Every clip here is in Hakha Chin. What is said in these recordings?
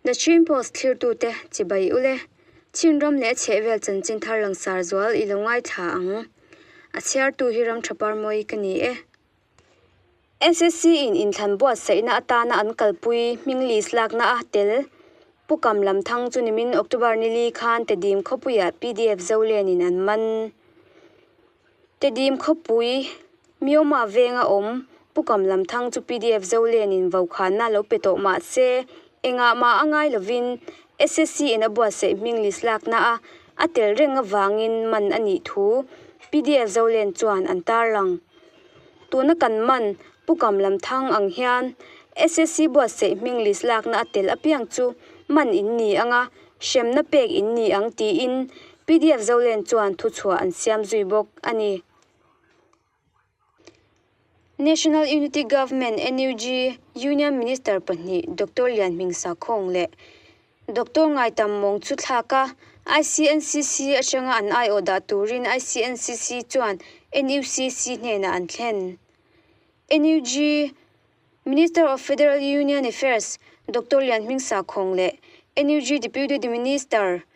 The Chin Post thlirtute chibai ule. Chinram leh a chhehvel chanchin thar langsar zual i lo ngaithla ang. A chhiartu hi Ramtha Parmawi ka ni e. SSC in inthlan buatsaihna atana an kalpui hming list lakna a tel Pu Kam Lam Thang chu nimin October nili khan Tedim khawpuiah pdf Zolenin an man. Tedim khawpui Myoma venga awm Pu Kam Lam Thang chu pdf Zolenin vokhanna lo pe tawh mah se engah mah a ngai lovin SSC in a buatsaih hming list lakna a a tel reng avangin man a nih thu pdf Zolen chuan an tarlang. Tuna kan man Pu Kam Lam Thang ang hian SSC buatsaih hming list lakna a tel apiang chu man in ni anga hremna pek in ni ang tiin pdf Zolen chuan thuchhuah an siam zui bawk a ni. National Unity Government, NUG, Union Minister pahnih Doctor Lianhming Sakhong leh Doctor Ngaitam mawng chu thlak a, ICNCC atanga an aiawh dah turin ICNCC chuan NUCC hnenah an thlen. NUG Minister of Federal Union Affairs Doctor Lianhming Sakhong leh NUG Deputy Minister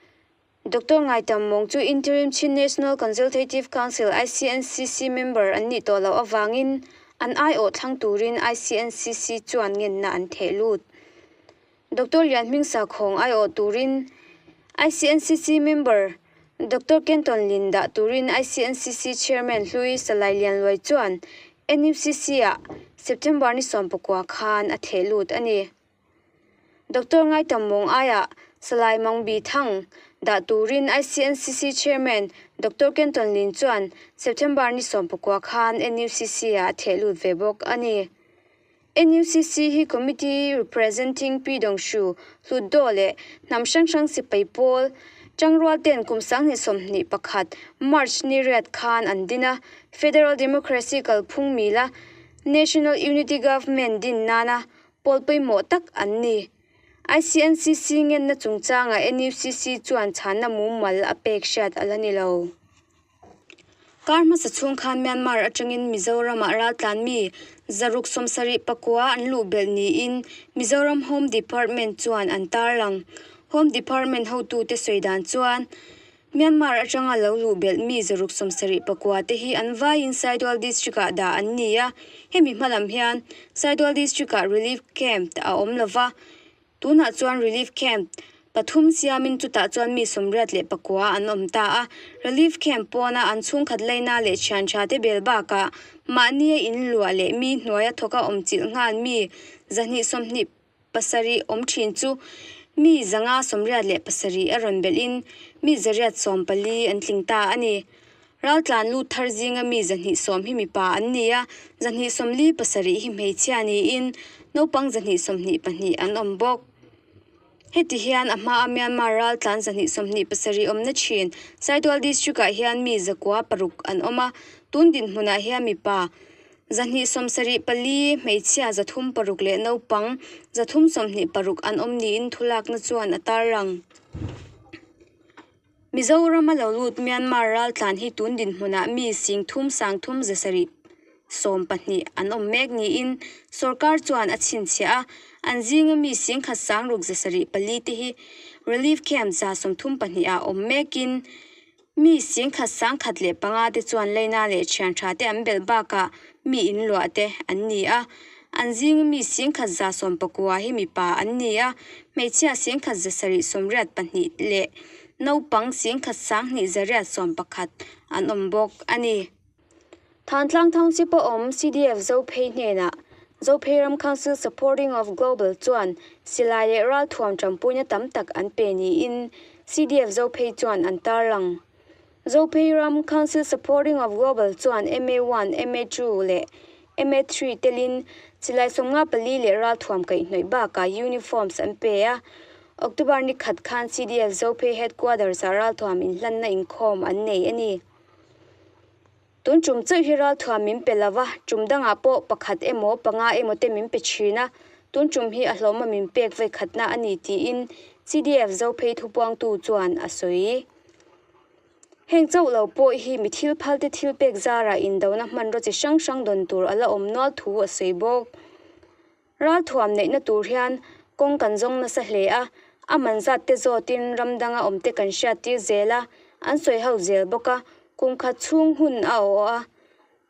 Doctor Ngaitam mawng chu Interim Chin National Consultative Council, ICNCC, member an nih tawh loh avangin an aiawh thlang turin ICNCC chuan ngenna an theh lut. Doctor Lianhming Sakhawng aiawh turin ICNCC member Doctor Kenton Lin dah turin ICNCC Chairman hlui Salai Lianluai chuan NUCC-ah September ni 19 khan a theh lut a ni. Doctor Ngaitam Mawng aiah Salai Mangbi Thang dah turin ICNCC Chairman Doctor Kenton Lin chuan September ni 19 khan NUCC-ah a theh lut ve bawk a ni. NUCC hi Committee Representing Pi Dongshu, Hlutdaw leh hnam hrang hrang sipai pawl Tangrual ten kum 2021 March ni riat khan an din a, Federal Democracy kalphung mila National Unity Government din nana pawl pawimawh tak an ni. ICNCC ngenna chungchangah NUCC chuan chhanna mumal a pek hriat a la ni lo. Kar hmasa chhung khan Myanmar atangin Mizoramah raltlan mi 679 an luh belh niin Mizoram Home Department chuan an tarlang. Home Department hotute sawi dan chuan Myanmar atanga lo luh belh mi 679 te hi an vaiin Saitual District-ah dah an ni a, hemi hmalam hian Saitual District-ah Relief Camp a awm lova, Tunah chuan Relief Camp pathum siamin chutah chuan mi 89 an awm ta a. Relief Camp pawna an chhungkhat leina leh thian tha te bel bakah mahnia in luah leh mi hnuaia thawka awm chilh nghal mi 227 awm thin chu mi 587 a rawn belhin mi 840 an tling ta a ni. Raltlan lut thar zinga mi 210 hi mipa an ni a, 247 hi hmeichhia niin naupang 222 an awm bawk. Heti hian a hmaa Myanmar raltlan 227 awmna thin Saitual District-ah hian mi 906 an awm a, tun dinhmunah hian mipa 274, hmeichhia 306 leh naupang 326 an awm niin thulakna chuan a tarlang. Mizoram a lo lut Myanmar raltlan hi tun dinhmunah mi 33,712 an awm mek niin sorkar chuan a chhinchhiah a, an zinga mi 1,674 te hi Relief Camp 132 ah awm mekin mi 1,105 te chuan leina leh thian tha te an belh bakah mi in luah te an ni a, an zinga mi 1,119 hi mipa an ni a, hmeichhia 1,782 leh naupang 1,211 an awm bawk a ni. Thantlang Township a awm CDF Zophei hnenah Zophei Ram Council Supporting of Global chuan silai leh ralthuam tanpuina tam tak an pe niin CDF Zophei chuan an tarlang. Zophei Ram Council Supporting of Global chuan MA1, MA2 leh MA3 telin silai 54 leh ralthuam kaihhnawih bakah uniforms an pe a. October ni khat khan CDF Zophei Headquarters ah ralthuam inhlanna inkhawm an nei a ni. Tun tum chauh hi ralthuam min pe lova, tum dangah pawh pakhat emaw panga emaw te min pe thin a, tun tum hi a hlawma min pek vawi khatna a ni tiin CDF Zophei thupuangtu chuan a sawi. Heng chauh lo pawh hi mi thil phal te thil pek zarah indona hmanraw chi hrang hrang dawn tur a la awm nual thu a sawi bawk. Ralthuam neihna tur hian Kawng kan zawng nasa hle a, a man zat te zawtin ramdanga awmte kan hriattir zel a, an sawi ho zel bawk a, kum khat chhung hun a awh a,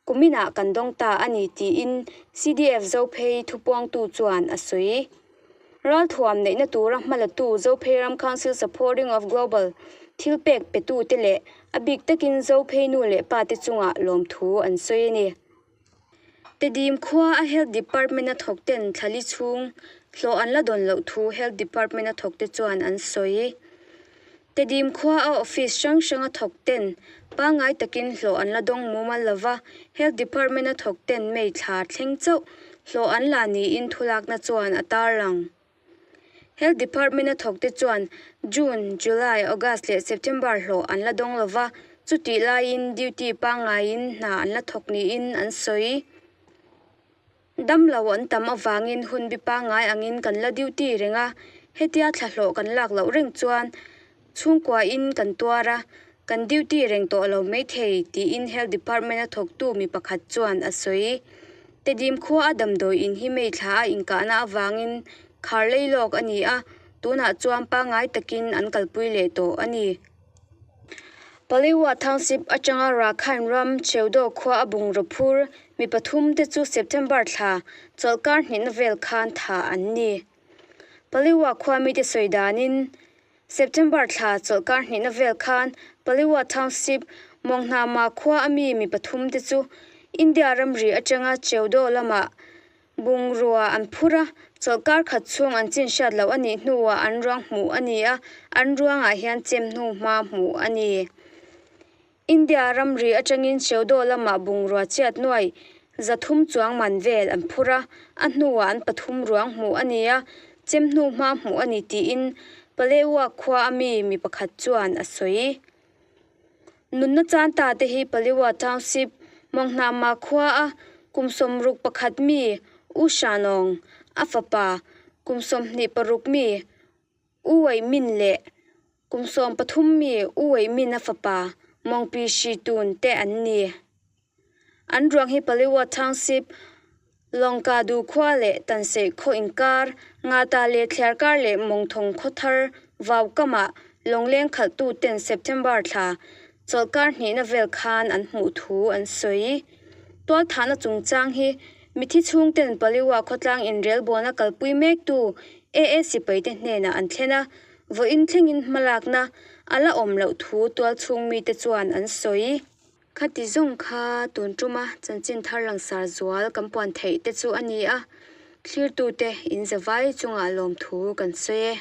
kuminah kan dawng ta a ni tiin CDF Zophei thupuangtu chuan a sawi. Ralthuam neihna tura hmalatu Zophei Ram Council Supporting of Global thilpek petute leh a bik takin Zophei nu leh pate chungah lawmthu an sawi a ni. Tedim khua a Health Department a thawk ten thlali chhung hlawh an la dawn loh thu Health Department a thawk te chuan an sawi. Tedim khua a office hrang hrang a thawk ten pangngai takin hlawh an la dawng mumal lova, Health Department a thawk ten May thla thleng chauh hlawh an la niin thulakna chuan a tarlang. Health Department a thawkte chuan June, July, August leh September hlawh an la dawng lova, chutih laiin duty pangngaiin hna an la thawk niin an sawi. Damlo an tam avangin hun bi pangngai angin kan la duty reng a, hetia thla hlawh kan lak loh reng chuan chhungkuain kan tuar a, kan duty reng tawh lo maithei tiin Health Department a thawktu mi pakhat chuan a sawi. Tedim khua a damdawi in hi May thla a inkahna avangin khar lei lawk a ni a, tunah chuan pangngai takin an kalpui leh tawh a ni. Paliwa Township atanga Rakhine ram Cheudaw khua a bungraw phur mi pathum te chu September thla chawlhkar hnihna vel khan thah an ni. Paliwa khua mite sawi danin September thla chawlhkar hnihna vel khan Paliwa Township Mawnghnama khua a mi mi pathum te chu India ramri atanga Cheudaw lamah bungrua an phur a, chawlhkar khat chhung an chin hriat loh a nih hnuah an ruang hmuh a ni a, an ruangah hian chem hnu hma hmuh a ni. India ramri atangin Cheudaw lamah bungrua chiat nuai 300 chuang man vel an phur a, a hnuah an pathum ruang hmuh a ni a, chem hnu hma hmuh a ni tiin Palewa khua a mi mi pakhat chuan a sawi. Nunna chan ta te hi Palewa Township, Mawnghnama khua a kum 61 mi U Shanawng, a fapa kum 26 mi U Wei Min leh kum 13 mi U Wei Min a fapa Mawngpi Shi Tun te an ni. An ruang hi Paliwa Township, Lawngkadu khua leh Tanseih khaw inkar, Ngata leh Thliarkar leh Mawngthawng khawthar Vaukam ah lawngleng khalhtu ten September thla chawlhkar hnihna vel khan an hmuh thu an sawi. Tualthahna chungchang hi mithi chhungten Paliwa khawtlang inrelbawlna kalpui mektu AA sipaite hnenah an thlen a, vawiin thlengin hmalakna a la awm loh thu tualchhung mite chuan an sawi. Khati zawng kha tun tuma chanchin thar langsar zual kan puan theih te chu a ni a, thlirtute in zavai chungah lawmthu kan sawi e.